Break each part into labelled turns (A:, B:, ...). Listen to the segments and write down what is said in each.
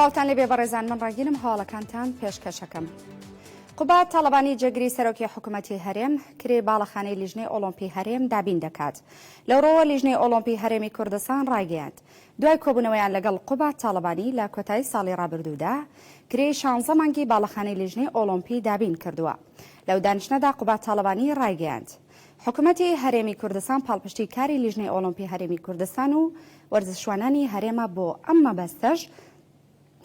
A: سڵاوتان لێبێ بەڕێزان من ڕەنگینم هەواڵەکانتان پێشکەشەکەم. قوباد تاڵەبانی جێگری سەرۆکی حکوومەتی هەرێم کرێ باڵەخانەی لیژنەی ئۆڵۆمپی هەرێم دابین دەکات. لەوڕۆوە لیژنەی ئۆڵۆمپی هەرێمی کوردستان ڕایگەیاند دوای کۆبوونەوەیان لەگەڵ قوباد تاڵەبانی لە کۆتایی ساڵی ڕابردوودا کرێی شانزە مانگی باڵەخانەی لیژنەی ئۆڵۆمپی دابین کردووە. لەو دانیشتنەدا قوباد تاڵەبانی ڕایگەیاند، حکومەتی هەرێمی کوردستان پاڵپشتی کاری لیژنەی ئۆڵۆمپی هەرێمی کوردستان و وەرزشوانانی هەرێمە بۆ ئەم مەبەستەش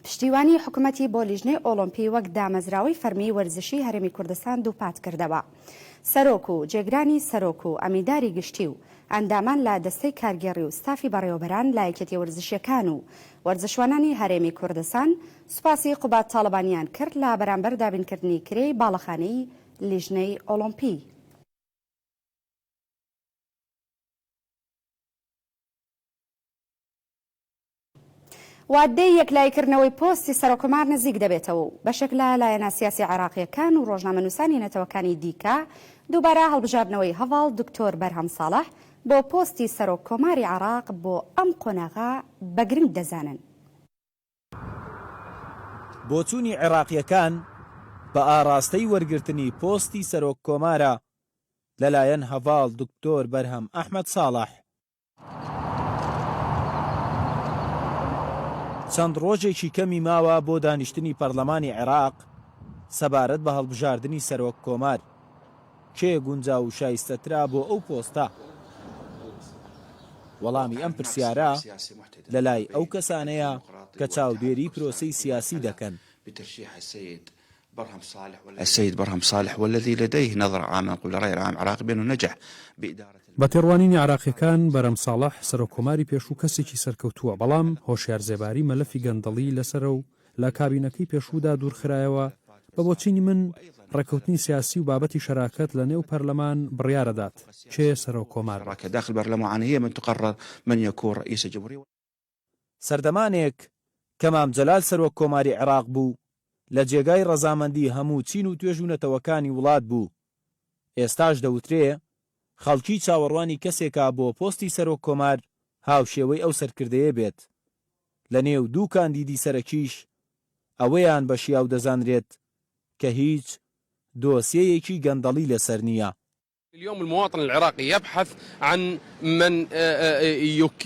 A: پشتیوانی حکومەتی بۆ لیژنەی ئۆڵۆمپی وەک دامەزراوەی فەرمی وەرزشی هەرێمی کوردستان دووپاتکردەوە. سەرۆک و جێگرانی سەرۆک و ئەمینداری گشتی و ئەندامان لە دەستەی کارگێڕی و ستافی بەڕێوەبەران لە یەکێتیە وەرزشیەکان و وەرزشوانانی هەرێمی کوردستان سوپاسی قوباد تاڵەبانیان کرد لە بەرامبەر دابینکردنی کرێی باڵەخانەی لیژنەی ئۆڵۆمپی. وادەی یەکلاییکردنەوەی پۆستی سەرۆککۆمار نزیک دەبێتەوە و بەشێک لە لایەنە سیاسی عێراقییەکان و ڕۆژنامەنووسانی نەتەوەکانی دیکە دووبارە هەڵبژاردنەوەی هەڤاڵ دکتۆر بەرهەم ساڵح بۆ پۆستی سەرۆک کۆماری عێراق بۆ ئەم قۆناغە بە گرنگ دەزانن.
B: بۆچوونی عێراقییەکان بە ئاڕاستەی وەرگرتنی پۆستی سەرۆک کۆمارە لەلایەن هەڤاڵ دکتۆر بەرهەم ئەحمەد ساڵح. چەند ڕۆژێکی کەمی ماوە بۆ دانیشتنی پەرلەمانی عێراق سەبارەت بە هەڵبژاردنی سەرۆک کۆمار، کێ گونجاو و شایستەترە بۆ ئەو پۆستە؟ وەڵامی ئەم پرسیارە لەلای ئەو کەسانەیە کە چاودێری پرۆسەی سیاسی دەکەن.
C: السيد برهم صالح والذي لديه نظرة عامة نقول للرأي العام العراقي بأنه نجح بإدارة.
D: بە تێڕوانینی عێراقییەکان، بەرهەم ساڵح، سەرۆککۆماری پێشوو کەسێکی سەرکەوتووە، بەڵام هۆشیار زێباری مەلەفی گەندەڵیی لەسەرە و لە کابینەکەی پێشوودا دوورخرایەوە، بە بۆچینی من ڕێککەوتنی سیاسی و بابەتی شەراکەت لە نێو پەرلەمان بڕیارەدات کێ سەرۆککۆمار بێت.
B: سەردەمانێک کە مام جەلال سەرۆک کۆماری عێراق بوو لە جێگای ڕەزامەندی هەموو چین و توێژ و نەتەوەکانی وڵات بوو، ئێستاش دەوترێ خەڵکی چاوەڕوانی کەسێکە بۆ پۆستی سەرۆک کۆمار هاوشێوەی ئەو سەرکردەیە بێت، لە نێو دوو کاندیدی سەرەکیش ئەوەیان بە شیاو دەزانرێت کە هیچ دۆسیەیەکی گەندەڵی لەسەر نییە.
E: اليوم المواطن العراقي يبحث عن من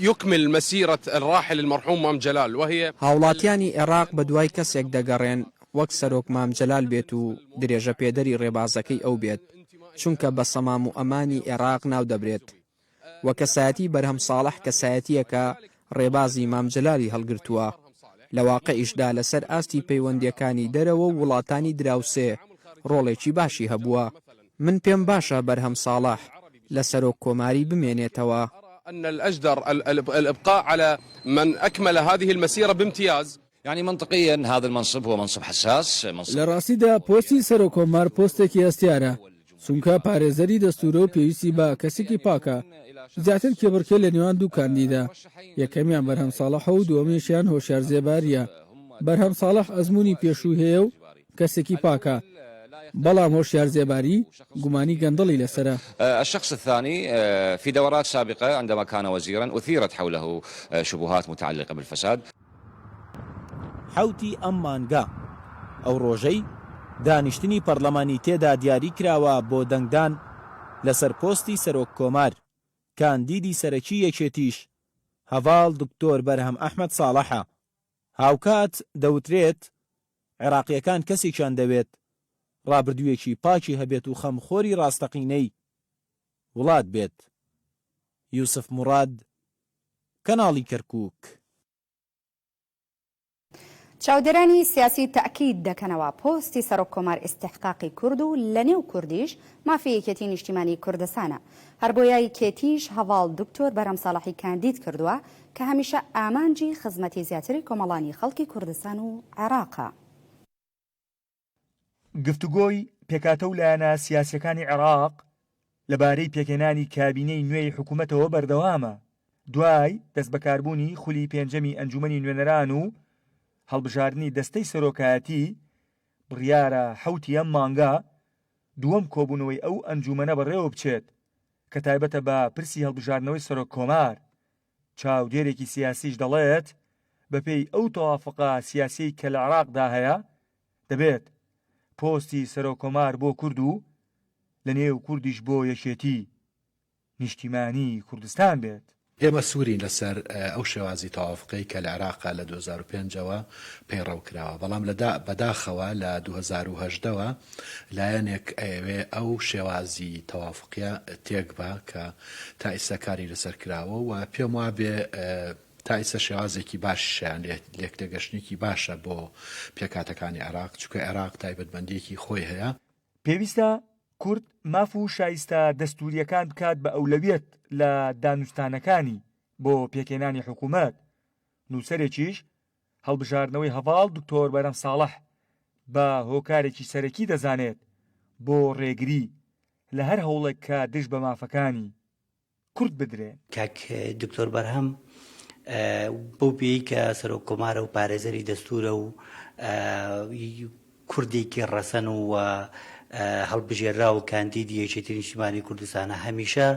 E: يكمل مسيرة الراحل المرحوم مام جلال وهي.
F: هاوڵاتیانی عێراق بەدوای کەسێک دەگەڕێن وەک سەرۆک مام جەلال بێت و درێژەپێدەری ڕێبازەکەی ئەو بێت، چونکە بە سەمام و ئەمانی عێراق ناودەبرێت. وە کەسایەتی بەرهەم ساڵح کەسایەتییەکە ڕێبازی مام جەلالی هەڵگرتووە، لە واقعیشدا لەسەر ئاستی پەیوەندییەکانی دەرەوە و وڵاتانی دراوسێ ڕۆڵێکی باشی هەبووە. من پێم باشە بەرهەم ساڵح لە سەرۆک کۆماری بمێنێتەوە.
E: ان الاجدر الابقاء على من اکمل هذه المسیرە بامتیاز.
C: یعنی منطقیا هذا المنصب هو منصب حساس منصب.
G: لە ڕاستیدا پۆستی سەرۆککۆمار پۆستێکی هەستیارە، چونکە پارێزەری دەستوورە و پێویستی بە کەسێکی پاکە. زیاتر کێبڕکێ لە نێوان دوو کاندیدە، یەکەمیان بەرهەم ساڵحە و دووەمیشیان هۆشیار زێبارییە. بەرهەم ساڵح ئەزموونی پێشووی هەیە و کەسێکی پاکە، بەڵام هۆشیار زێباری گومانی گەندەڵی لەسەرە.
C: الشخص الثاني في دورات سابقة عندما كان وزيرا أثيرت حوله شبهات متعلقة بالفساد.
B: حەوتی ئەم مانگە، ئەو ڕۆژەی دانیشتنی پەڕلەمانی تێدا دیاری کراوە بۆ دەنگدان لەسەر پۆستی سەرۆک کۆمار، کاندیدی سەرەکی یەکێتیش هەڤاڵ دکتۆر بەرهەم ئەحمەد ساڵحە. هاوکات دەوترێت عێراقییەکان کەسێکیان دەوێت ڕابردوویەکی پاکی هەبێت و خەمخۆری ڕاستەقینەی وڵات بێت. یوسف موڕاد، کەناڵی کەرکوک.
A: چاودێرانی سیاسی تەئکید دەکەنەوە پۆستی سەرۆک کۆمار ئیستیحقاقی کورد و لەنێو کوردیش مافی یەکێتی نیشتیمانی کوردستانە هەربۆیە یەکێتیش هەڤاڵ دکتۆر بەرهەم ساڵحی کاندید کردووە کە هەمیشە ئامانجی خزمەتی زیاتری کۆمەڵانی خەڵکی کوردستان و عێراقە.
H: گفتوگۆی پێکهاتە و لایەنە سیاسییەکانی عێراق لەبارەی پێکهێنانی کابینەی نوێی حکومەتەوە بەردەوامە، دوای دەستبەکاربوونی خولی پێنجەمی ئەنجومەنی نوێنەران و هەڵبژاردنی دەستەی سەرۆکایەتی، بڕیارە حەوتی ئەم مانگە دووەم کۆبوونەوەی ئەو ئەنجومەنە بەڕێوەبچێت کە تایبەتە بە پرسی هەڵبژاردنەوەی سەرۆککۆمار. چاودێرێکی سیاسیش دەڵێت، بەپێی ئەو تەوافقە سیاسیەی کە لە عێراقدا هەیە، دەبێت پۆستی سەرۆککۆمار بۆ کورد و لە نێو کوردیش بۆ یەکێتی نیشتیمانیی کوردستان بێت.
I: ئێمە سوورین لەسەر ئەو شێوازی تەوافقەی کە لە عێراقا لە 2005 ەوە پەیڕەو کراوە، بەڵام لە بەداخەوە لە 2018 وە لایەنێک ئەیەوێ ئەو شێوازی تەوافقیە تێک با کە تا ئیستا کاری لەسەر کراوە و پێم وابێ تا ئیستا شێوازێکی باشیشیان لێکتێگەشتنێکی باشە بۆ پێکهاتەکانی عێراق، چونکە عێراق تایبەتمەندییەکی خۆی هەیە.
H: پێویستە کورد ماف و شایستە دەستوورییەکان بکات بە ئەولەویەت لە دانوستانەکانی بۆ پێکهێنانی حکوومەت، نووسەرێکیش هەڵبژاردنەوەی هەڤاڵ دکتۆر بەرهەم ساڵح بە هۆکارێکی سەرەکی دەزانێت بۆ ڕێگری لە هەر هەوڵێک کە دژ بە مافەکانی کورد بدرێن.
J: کاک دکتۆر بەرهەم بەو پێیەی کە سەرۆک کۆمارە و پارێزەری دەستوورە و کوردێکی ڕەسەن و هەڵبژێرراو و کاندیدی یەکێتی نیشتیمانی کوردستانە هەمیشە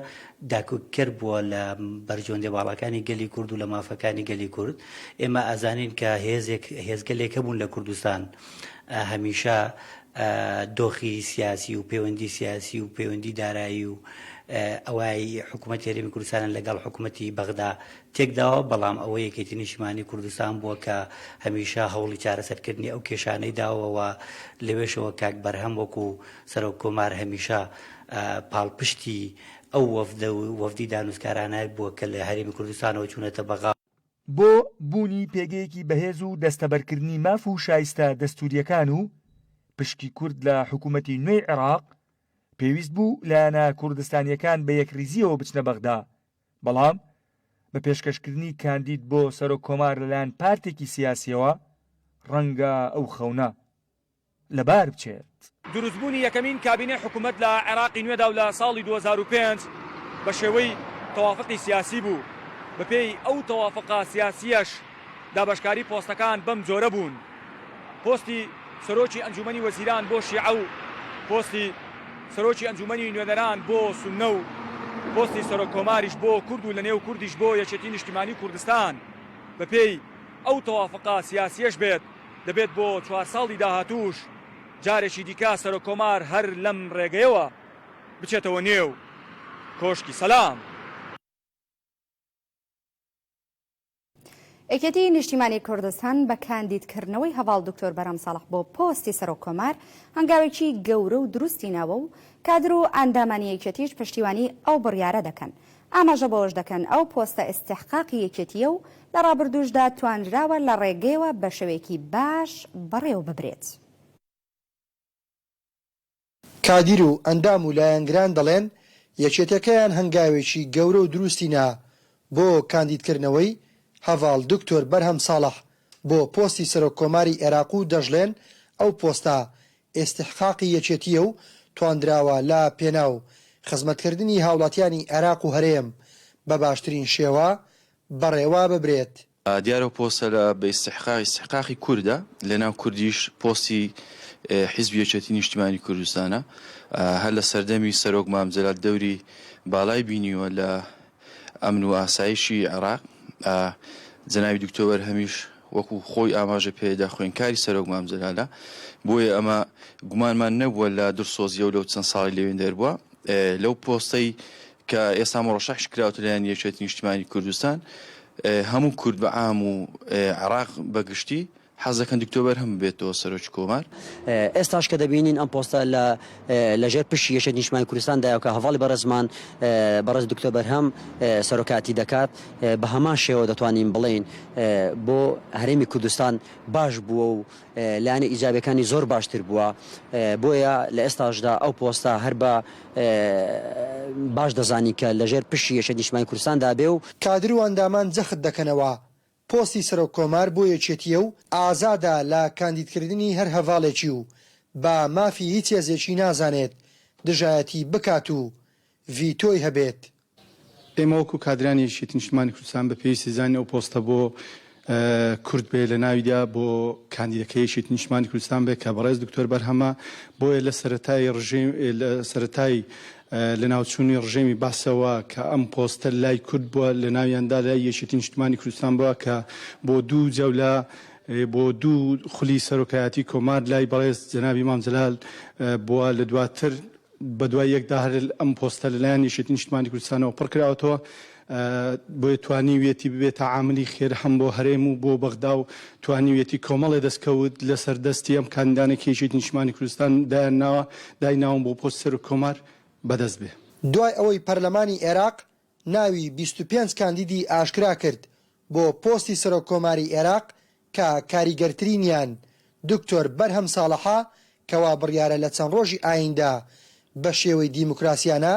J: داکۆکیکەر بووە لە بەرژەوەندیە باڵاکانی گەلی کورد و لە مافەکانی گەلی کورد ئێمە ئەزانین کە هێزێک هێزگەلێک هەبوون لە کوردستان هەمیشە دۆخی سیاسی و پەیوەندی سیاسی و پەیوەندی دارایی و ئەوای حکوومەتی هەرێمی کوردستانە لەگەڵ حکوومەتی بەغدا تێکداوە، بەڵام ئەوە یەکێتی نیشتیمانی کوردستان بووە کە هەمیشە هەوڵی چارەسەرکردنی ئەو کێشانەی داوە و لەوێشەوە کاک بەرهەم وەکو سەرۆک کۆمار هەمیشە پاڵپشتی ئەو وەفدە و وەفدی دانوستکارانە بووە کە لە هەرێمی کوردستانەوە چوونەتە بەغا.
H: بۆ بوونی پێگەیەکی بەهێز و دەستەبەرکردنی ماف و شایستە دەستوورییەکان و پشکی کورد لە حکوومەتی نوێی عێراق، پێویست بوو لایەنە کوردستانییەکان بە یەکڕیزییەوە بچنە بەغدا، بەڵام بە پێشکەشکردنی کاندید بۆ سەرۆک کۆمار لەلایەن پارتێکی سیاسییەوە، ڕەنگە ئەو خەونە لەبار بچێت. دروستبوونی یەکەمین کابینەی حکومەت لە عێراقی نوێدا و لە ساڵی 2005 بە شێوەی تەوافقی سیاسی بوو، بەپێی ئەو تەوافقە سیاسییەش دابەشکاری پۆستەکان بەم جۆرە بوون، پۆستی سەرۆکی ئەنجومەنی وەزیران بۆ شیعە و پۆستی سەرۆکی ئەنجومەنی نوێنەران بۆ سوننە و پۆستی سەرۆک کۆماریش بۆ کورد و لەنێو کوردیش بۆ یەکێتی نیشتیمانی کوردستان بەپێی ئەو تەوافقە سیاسیەش بێت دەبێت بۆ چوار ساڵی داهاتووش جارێکی دیکە سەرۆک کۆمار هەر لەم ڕێگەیەوە بچێتەوە نێو کۆشکی سەلام.
A: یەکێتی نیشتیمانی کوردستان بە کاندیدکردنەوەی هەڤاڵ دکتۆر بەرهەم ساڵح بۆ پۆستی سەرۆک کۆمار هەنگاوێکی گەورە و دروستی ناوە و کادر و ئەندامانی یەکێتیش پشتیوانی ئەو بڕیارە دەکەن. ئاماژە بەوەش دەکەن ئەو پۆستە ئیستیحقاقی یەکێتییە و لە ڕابردووشدا توانراوە لە ڕێگەیەوە بە شێوەیەکی باش بەڕێوە ببرێت.
K: کادیر و ئەندام و لایەنگران دەڵێن، یەکێتیەکەیان هەنگاوێکی گەورە و دروستی نا بۆ کاندیدکردنەوەی هەڤاڵ دکتۆر بەرهەم ساڵح بۆ پۆستی سەرۆک کۆماری عێراق و دەشڵێن ئەو پۆستە ئیستحقاقی یەکێتییە و تواندراوە لە پێناو خزمەتکردنی هاوڵاتیانی عێراق و هەرێم بە باشترین شێوە بەڕێوە ببرێت.
L: دیارە ئەو پۆستە لە بە ئیستحقاق ئیستحقاقی کوردە لە ناو کوردیش پۆستی حیزبی یەکێتی نیشتیمانی کوردستانە هەر لە سەردەمی سەرۆک مام جەلال دەوری بالای بینیوە لە ئەمن و ئاسایشی عێراق جەنابی دکتۆر بەرهەمیش وەکو خۆی ئاماژە پێدا خوێنکاری سەرۆک مام جەلالە بۆیە ئەمە گومانمان نەبووە لە دڵسۆزیە و لەو چەند ساڵی لەوێن دەربووە لەو پۆستەی کە ئێستا مڕەشەحش کراوەتە لایەن یەکێتی نیشتیمانی کوردستان هەموو کورد بە عام و عێراق بە گشتی حەز دەکەن دکتۆر بەرهەم ببێتەوە سەرۆکی کۆمار.
M: ئێستاش کە دەبینین ئەم پۆستە لە لە ژێر پشتی یەکێتی نیشتمانی کوردستان دایە کە هەڤاڵی بەڕێزمان بەڕێز دکتۆر بەرهەم سەرۆکایەتی دەکات بە هەمان شێوە دەتوانین بڵێین بۆ هەرێمی کوردستان باش بووە و لایەنە ئیجابیەکانی زۆر باشتر بووە بۆیە لە ئێستاشدا ئەو پۆستە هەر بە باش دەزانین کە لەژێر پشتی یەکێتی نیشتمانی کوردستاندا بێ و.
K: کادر و ئەندامان جەخت دەکەنەوە، پۆستی سەرۆک کۆمار بۆ یەکێتییە و ئازادە لە کاندیدکردنی هەر هەڤاڵێکی و بە مافی هیچ هێزێکی نازانێت دژایەتی بکات و ڤیتۆی هەبێت.
N: ئێمە وەکو کادرانی یەکێتی نیشتمانی کوردستان بە پێویستی زانین ئەو پۆستە بۆ کورد بێ لە ناویدا بۆ کاندیدەکەی یەکێتی نیشتمانی کوردستان بێ کە بەڕێز دکتۆر بەرهەمە بۆیە لە سەرەتای ڕژێم لە سەرەتای. لەناوچوونی ڕژێمی بەعسەوە کە ئەم پۆستە لای کورد بووە لەناویاندا لای یەکێتی نیشتمانی کوردستان بووە کە بۆ دوو جەولە بۆ دوو خولی سەرۆکایەتی کۆمار لای بەڕێز جەنابی مام جەلال بووە لە دواتر بەدوای یەکدا هەر ئەم پۆستە لەلایەن یەکێتی نیشتمانی کوردستانەوە پڕکراوەتەوە بۆیە توانیویەتی ببێتە عاملی خێر هەم بۆ هەرێم و بۆ بەغدا و توانیویەتی کۆمەڵێ دەستکەوت لەسەر دەستی ئەم کاندیدانەی کە یەکێتی نیشتمانی کوردستان دایانناوە دایناون بۆ پۆستی سەرۆک کۆمار بەدەست بێ.
K: دوای ئەوەی پەرلەمانی عێراق ناوی 25 کاندیدی ئاشکرا کرد بۆ پۆستی سەرۆک کۆماری عێراق کە کاریگەرترینیان دکتۆر بەرهەم ساڵحە کە وا بڕیارە لە چەند ڕۆژی ئایندە بە شێوەی دیموکراسیانە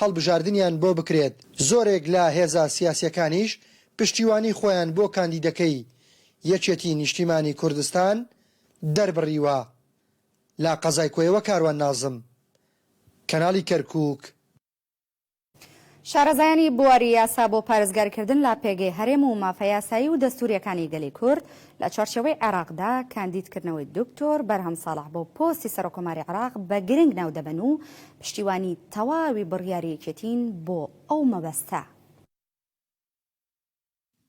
K: هەڵبژاردنیان بۆ بکرێت، زۆرێک لە هێزە سیاسیەکانیش پشتیوانی خۆیان بۆ کاندیدەکەی یەکێتی نیشتیمانی کوردستان دەربڕیوە. لە قەزای کۆیەوە کاروان نازم، کەناڵی کەرکوک.
A: شارەزایانی بواری یاسا بۆ پارێزگاریکردن لە پێگەی هەرێم و مافە یاسایی و دەستورییەکانی گەلی کورد لە چوارچێوەی عێراقدا کاندیدکردنەوەی دکتۆر بەرهەم ساڵح بۆ پۆستی سەرۆککۆماری عێراق بە گرنگ ناودەبەن و پشتیوانی تەواوی بڕیاری یەکێتین بۆ ئەو مەبەستە.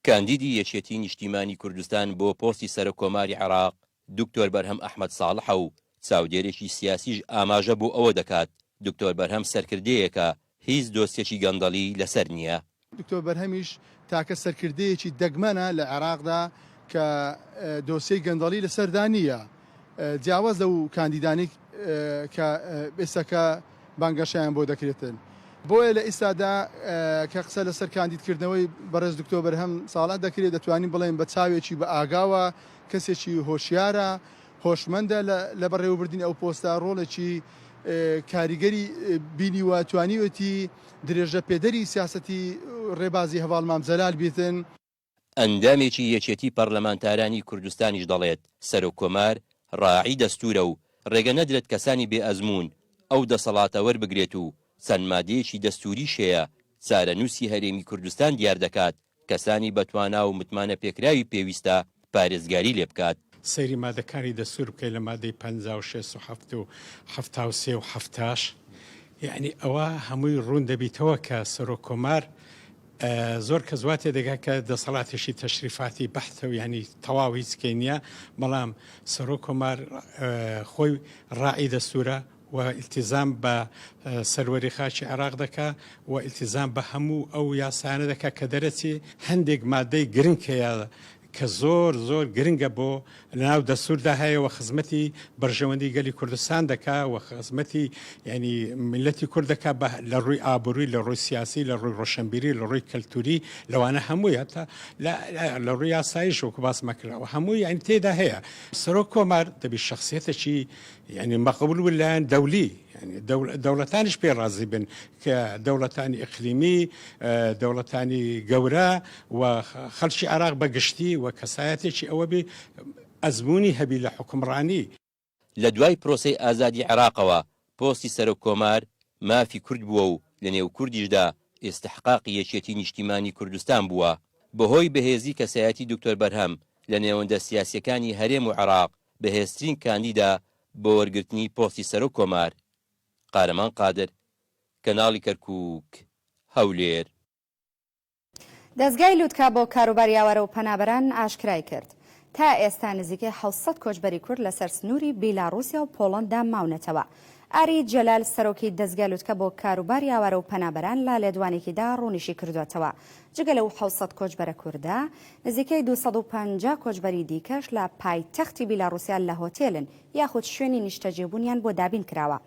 O: کاندیدی یەکێتی نیشتیمانی کوردستان بۆ پۆستی سەرۆک کۆماری عێراق دکتۆر بەرهەم ئەحمەد ساڵحە و چاودێرێکی سیاسیش ئاماژە بۆ ئەوە دەکات دکتۆر بەرهەم سەرکردەیەکە هیچ دۆسیەکی گەندەڵی لەسەر نییە.
P: دکتۆر بەرهەمیش تاکە سەرکردەیەکی دەگمەنە لە عێراقدا کە دۆسیەی گەندەڵی لەسەردا نییە، جیاواز لەو کاندیدانەی کە ئێستاکە بانگەشەیان بۆ دەکرێتن. بۆیە لە ئیستادا کە قسە لەسەر کاندیدکردنەوەی بەڕێز دکتۆر بەرهەم ساڵح دەکرێت، دەتوانین بڵێین بە چاوێکی بە ئاگاوە کەسێکی هۆشیارە، هۆشمەندە لە بەڕێوەبردنی ئەو پۆستە، ڕۆڵێکی کاریگەری بینیوە، توانیویەتی درێژەپێدەری سیاسەتی ڕێبازی هەڤاڵ مام جەلال بیتن.
O: ئەندامێکی یەکێتی پەرلەمانتارانی کوردستانیش دەڵێت، سەرۆککۆمار ڕاعی دەستوورە و ڕێگە نەدرێت کەسانی بێ ئەزموون ئەو دەسەڵاتە وەربگرێت و چەند مادەیەکی دەستووریش هەیە چارەنووسی هەرێمی کوردستان دیار دەکات، کەسانی بەتوانا و متمانەپێکراوی پێویستە پارێزگاری لێ بکات.
Q: سەیری مادەکانی دەستوور بکەی لە مادەی 56 و حەفت و 73 و حەفتاش یەعنی ئەوە هەمووی ڕوون دەبیتەوە کە سەرۆک کۆمار زۆر کەس وا تێدەگا کە دەسەڵاتێکی تەشریفاتی بەحتە و یانی تەواو هیچ کەی نییە، بەڵام سەرۆک کۆمار خۆی ڕاعی دەستوورە و ئیلتیزام بە سەروەری خاکی عێراق دەکا و ئیلتیزام بە هەموو ئەو یاسایانە دەکا کە دەرەچێ. هەندێک مادەی گرنگ هەیە کە زۆر زۆر گرنگە بۆ لەناو دەستوردا هەیە و خزمەتی بەرژەوەندی گەلی کوردستان دەکا و خزمەتی یعنی میللەتی کورد دەکا بە لە ڕووی ئابووری لە ڕووی سیاسی لە ڕووی ڕۆشنبیری لە ڕووی کەلتوری لەوانە هەمووی هەتا لە ڕووی یاساییش وەکو باسمان کراوە هەمووی یعنی تێدا هەیە سەرۆک کۆمار دەبی شخصیەتێکی یعنی مەقبول و لایەن دەولی دەوڵەتانیش پێی ڕازی بن کە دەوڵەتانی ئیقلیمی، دەوڵەتانی گەورە و خەڵکی عێراق بە گشتی و کەسایەتێکی ئەوە بی ئەزموونی هەبی لە حوکمڕانی.
O: لە دوای پرۆسەی ئازادی عێراقەوە پۆستی سەرۆک کۆمار مافی کورد بووە و لە نێو کوردیشدا ئیستحقاقی یەکێتی نیشتیمانی کوردستان بووە. بەهۆی بەهێزی کەسایەتی دکتۆر بەرهەم لە نێوەندە سیاسیەکانی هەرێم و عێراق بەهێزترین کاندیدە بۆ وەرگرتنی پۆستی سەرۆک کۆمار. قارەمان قادر، کەناڵی کەرکوک، هەولێر.
A: دەزگای لوتکە بۆ کاروباری ئاوارە و پەنابەران ئاشکرای کرد، تا ئێستا نزیکەی 700 کۆچبەری کورد لەسەر سنووری بیلاڕووسیا و پۆڵەندا ماونەتەوە. ئاری جەلال سەرۆکی دەزگای لوتکە بۆ کاروباری ئاوارە و پەنابەران لە لێدوانێکیدا ڕوونیشی کردووەتەوە، جگە لەو 700 کۆچبەرە کوردە، نزیکەی 250 کۆچبەری دیکەش لە پایتەختی بیلاڕووسیا لە هۆتێلن یاخود شوێنی نیشتەجێبوونیان بۆ دابین کراوە.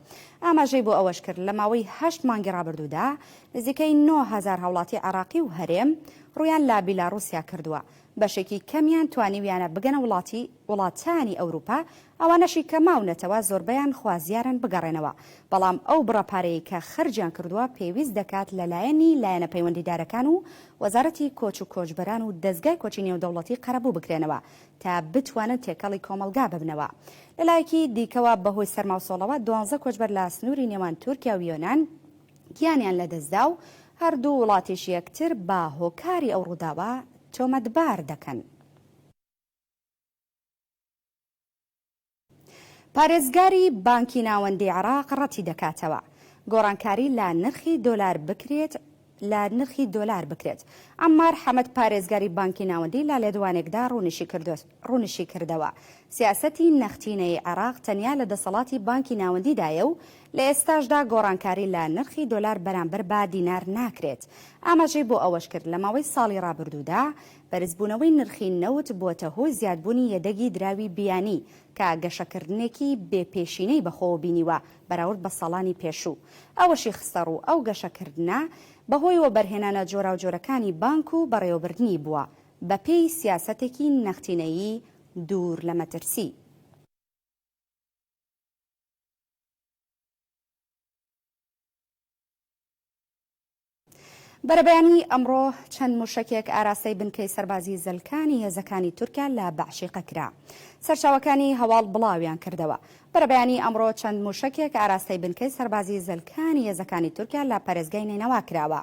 A: ئاماژەی بۆ ئەوەشکرد، لە ماوەی هەشت مانگی ڕابردوودا نزیکەی 9000 هاوڵاتی عێراقی و هەرێم ڕوویان لە بیلاڕووسیا کردووە، بەشێکی کەمیان توانیویانە بگەنە وڵاتی وڵاتانی ئەوروپا، ئەوانەشی کە ماونەتەوە زۆربەیان خوازیارن بگەڕێنەوە، بەڵام ئەو بڕە پارەیەی کە خەرجیان کردووە پێویست دەکات لەلایەنی لایەنە پەیوەندیدارەکان و وەزارەتی کۆچ و کۆچبەران و دەزگای کۆچی نێودەوڵەتی قەرەبوو بکرێنەوە تا بتوانن تێکەڵی کۆمەڵگا ببنەوە. لەلایەکی دیکەوە بەهۆی سەرماوسۆڵەوە دوانزە کۆچبەر لە سنووری نێوان تورکیا و یۆنان گیانیان لەدەستدا و هەردوو وڵاتیش یەکتر بە هۆکاری ئەو ڕووداوە تۆمەتبار دەکەن. پارێزگاری بانکی ناوەندی عێراق ڕەتیدەکاتەوە. گۆڕانکاری لە نرخی دۆلار بکرێت لە نرخی دۆلار بکرێت. عەممار حەمەد پارێزگاری بانکی ناوەندی لە لێدوانێکدا ڕوونیشیکردەوە، سیاسەتی نەختینەیی عێراق تەنیا لە دەسەڵاتی بانکی ناوەندیدایە و لە ئێستاشدا گۆڕانکاری لە نرخی دۆلار بەرامبەر بە دینار ناکرێت. ئاماژەی بۆ ئەوەشکرد، لە ماوەی ساڵی ڕابردوودا بەرزبوونەوەی نرخی نەوت بووەتە هۆی زیادبوونی یەدەگی دراوی بیانی کە گەشەکردنێکی بێ پێشینەی بەخۆوە بینیوە بەراورد بە ساڵانی پێشوو. ئەوەشی خستەڕوو، ئەو گەشەکردنە بەهۆی وەبەرهێنانە جۆراوجۆرەکانی بانک و بەڕێوەبردنی بووە بەپێی سیاسەتێکی نەختینەیی دوور لە مەترسی. بەرەبەیانی ئەمڕۆ چەند موشەکێک ئاراستەی بنکەی سەربازی زەلکانی هێزەکانی تورکیا لە بەعشیقە کرا. سەرچاوەکانی هەواڵ بڵاویان کردەوە، بەرەبەیانی ئەمڕۆ چەند موشەکێک ئاراستەی بنکەی سەربازی زەلکانی هێزەکانی تورکیا لە پارێزگای نەینەوا کراوە،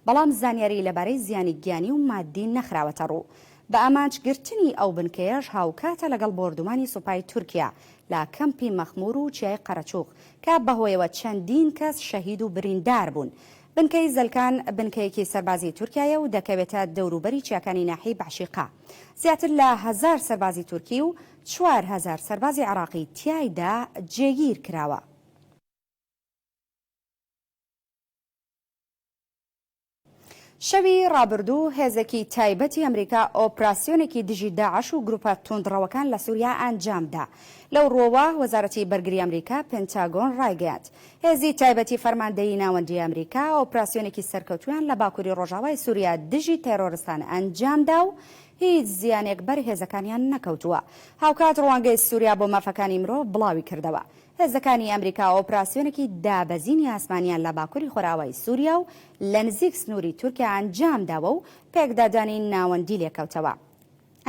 A: بەڵام زانیاری لەبارەی زیانی گیانی و ماددی نەخراوەتەڕوو. بە ئامانج گرتنی ئەو بنکەیەش هاوکاتە لەگەڵ بۆردومانی سوپای تورکیا لە کەمپی مەخمور و چیای قەرەچوغ کە بەهۆیەوە چەندین کەس شەهید و بریندار بوون. بنکەی زەلکان بنکەیەکی سەربازی تورکیایە و دەکەوێتە دەوروبەری چیاکانی ناحیەی بەعشیقە. زیاتر لە هەزار سەربازی تورکی و 4000 سەربازی عێراقی تیایدا جێگیر کراوە. شەوی ڕابردوو هێزێکی تایبەتی ئەمریکا ئۆپراسیۆنێکی دژی داعش و گروپە توندڕەوەکان لە سوریا ئەنجامدا. لەو ڕووەوە وەزارەتی بەرگری ئەمریکا، پنتاگۆن، ڕایگەیاند، هێزی تایبەتی فەرماندەیی ناوەندیی ئەمریکا ئۆپراسیۆنێکی سەرکەوتوویان لە باکووری ڕۆژاوای سوریا دژی تێرۆرستان ئەنجامدا و هیچ زیانێک بەر هێزەکانیان نەکەوتووە. هاوکات ڕوانگەی سوریا بۆ مافەکانی مرۆڤ بڵاویکردەوە، هێزەکانی ئەمریکا ئۆپراسیۆنێکی دابەزینی ئاسمانیان لە باکوری خۆرئاوای سوریا و لە نزیک سنوری تورکیا ئەنجامداوە و پێکدادانی ناوەندی لێکەوتەوە.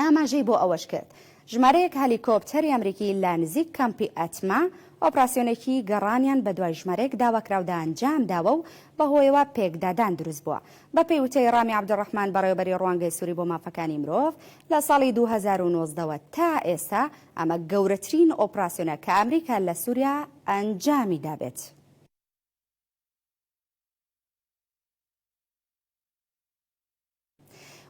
A: ئاماژەی بۆ ئەوەشکرد، ژمارەیەک هەلیکۆپتەری ئەمریکی لە نزیک کەمپی ئەتمە ئۆپراسیۆنێکی گەڕانیان بەدوای ژمارەیەک داواکراودا ئەنجامداوە و بەهۆیەوە پێکدادان دروستبووە. بەپێی وتەی ڕامی عەبدولڕەحمان بەڕێوەبەری ڕوانگەی سوری بۆ مافەکانی مرۆڤ، لە ساڵی 2019 وە تا ئێستا ئەمە گەورەترین ئۆپراسیۆنە کە ئەمریکا لە سوریا ئەنجامی دابێت.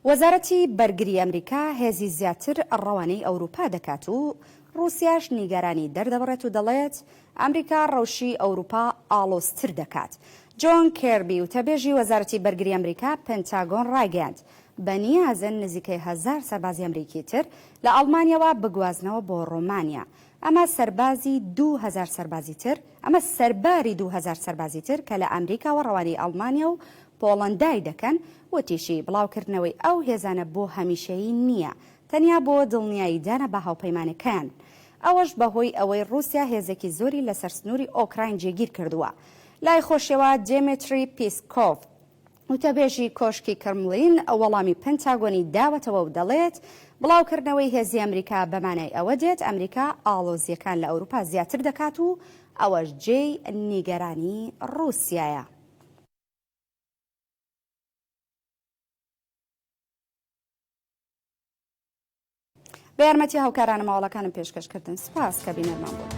A: وەزارەتی بەرگری ئەمریکا هێزی زیاتر ڕەوانەی ئەوروپا دەکات و ڕووسیاش نیگەرانی دەردەبڕێت و دەڵێت، ئەمریکا ڕەوشی ئەوروپا ئاڵۆزتر دەکات. جۆن کێربی وتەبێژی وەزارەتی بەرگری ئەمریکا، پنتاگۆن، ڕایگەیاند، بەنیازن نزیکەی هەزار سەربازی ئەمریکی تر لە ئەڵمانیاوە بگوازنەوە بۆ ڕۆمانیا. ئەمە سەربازی 2000 سەربازی تر ئەمە سەرباری 2000 سەربازی تر کە لە ئەمریکاوە ڕەوانەی ئەڵمانیا و پۆڵەندای دەکەن، وتیشی، بڵاوکردنەوەی ئەو هێزانە بۆ هەمیشەیی نییە، تەنیا بۆ دڵنیاییدانە بە هاوپەیمانەکەیان. ئەوەش بەهۆی ئەوەی ڕووسیا هێزێکی زۆری لەسەر سنووری ئۆکراین جێگیر کردووە. لای خۆشیەوە دێمێتری پیسکۆڤ، وتەبێژی کۆشکی کرملین وەڵامی پنتاگۆنی داوەتەوە و دەڵێت، بڵاوکردنەوەی هێزی ئەمریکا بە مانای ئەوە دێت ئەمریکا ئاڵۆزییەکان لە ئەوروپا زیاتر دەکات و ئەوەش جێی نیگەرانی ڕووسیایە. بە یارمەتی هاوکارانم هەواڵەکانم پێشکەش کردن سپاس کە بینەرمان بوون.